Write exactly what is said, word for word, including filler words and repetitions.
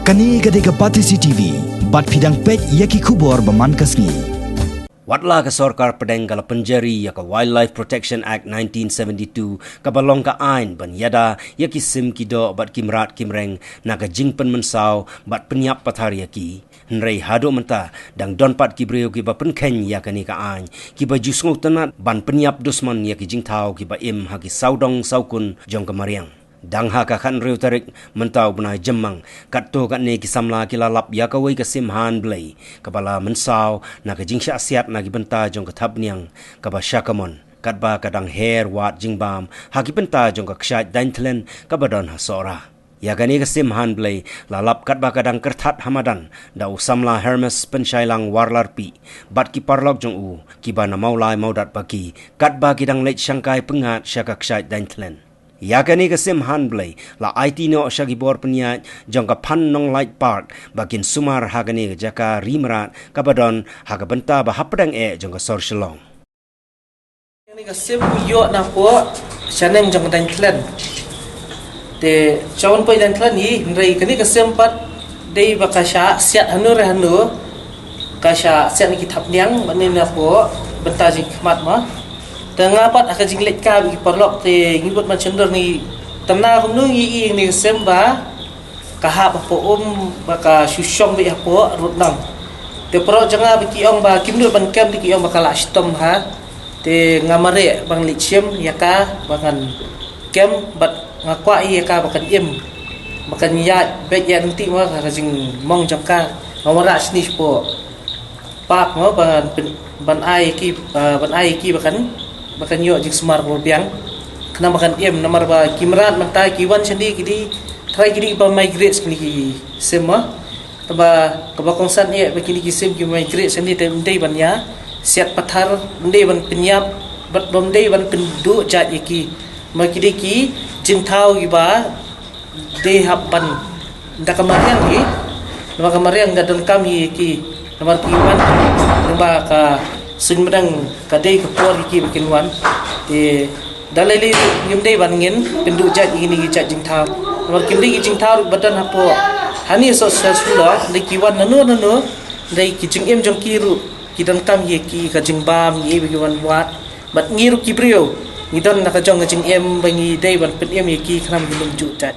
Kane ka dei ka Batesi T V, bad phi dang peit ïa ki khubor ba man ka sngi. Watla ka sorkar pdeng ka la pynjari ïa ka Wildlife Protection Act nineteen seventy-two, kaba long ka aiñ ban ïada ïa ki sim, ki doh bad ki mrad ki mreng na ka jingpynmynsaw bad pynïap pathar ïa ki. Hynrei haduh mynta dang don pat ki briew kiba pynkheiñ ïa kane ka aiñ, kiba ju sngewtynnad ban pynïap dusmon ïa ki jingthaw kiba im ha ki sawdong sawkun jong ka mariang. Dang ha ka khathynriew tarik mynta u bnai Jymmang, katto katne ki samla ki la lap ïa kawei ka sim han blei kaba la mynsaw na ka jingshah siat na ki bynta jong ka thapniang kaba sha kamon, katba ka dang her wad jingbam ha ki bynta jong ka kshaid Dainthlen kaba don ha Sohra. Ïa kane ka sim han blei la lap katba ka dang kyrthat ha madan da u samla Hermes Pynshailang Warlarpi bad ki paralok jong u, kiba na Mawlai Mawdat Baki, katba ki dang leit shangkai pyngngad sha ka kshaid Dainthlen. Ïa kane ka sim han blei la aiti noh sha ki bor pynïaid jong ka Phan Nonglait Park ba kin sumar ha kane ka jaka ri mrad kaba don ha ka bynta ba hapdeng eh jong ka sor Shillong. Kane ka sim ïoh na poh shaneng jong ka Dainthlen. Te sha wan poi Dainthlen hi, hynrei kane ka sim pat dei ba ka shah siat hano re hano, ka shah siat na ki thapniang, bad ne na poh bynta jingkhmat ma. Te nga pat ha ka jingleit ka bad ki paralok te ngi bud man sha dur ngi tang na kumno ngi i ïa kane ka sim ba ka hap hapoh um, ba ka shu shong beit hapoh rud nang. Te paralok jong nga ba ki ong ba kim nud ban kem, te ki ong ba ka la shitom ha. Te nga mareh ban leit shim ïa ka ba ngan kem, bad nga kwah ïa ka ba kan im, ba kan ïaid beit ïaid ryntih ma ka, ka jingmong jong ka. Nga wanrah shane shapoh park mo, ban pyn-, ban ai ki, ah, ban ai ki ba kan, ba kan ïoh jingsumar ba biang. Khnang ba kan im, namar ba ki mrad mynta ki wan shane ki dei, trai ki dei ba migrate shane ki sim mo. Kaba, kaba kongsan eh ba kine ki sim ki migrate shane te ym dei ban ïa siat pathar, ym dei ban pynïap, bad ym dei ban pynduh jait ïa ki. Ma ki dei ki jingthaw kiba dei hap ban da ka mariang hi. Namar ka mariang ka donkam hi ki, namar ki wan, namar ka suiñ mdang ka dei ka por hi ki ba kin wan. Te da lei lei ngim dei ban ngin pynduh jait ïa kine ki jait jingthaw. Namar kim dei ki jingthaw ba don hapoh hani soh sha Shillong, dei ki wan nano nano, dei ki jingim jong ki ruh ki donkam ïa ki ka jingbam, ïa ba ki wan wad. Bad ngi ruh ki briew ngi don na ka jong ka jingim ba ngi dei ban pynim ïa ki khnang ba kin ym juh jait.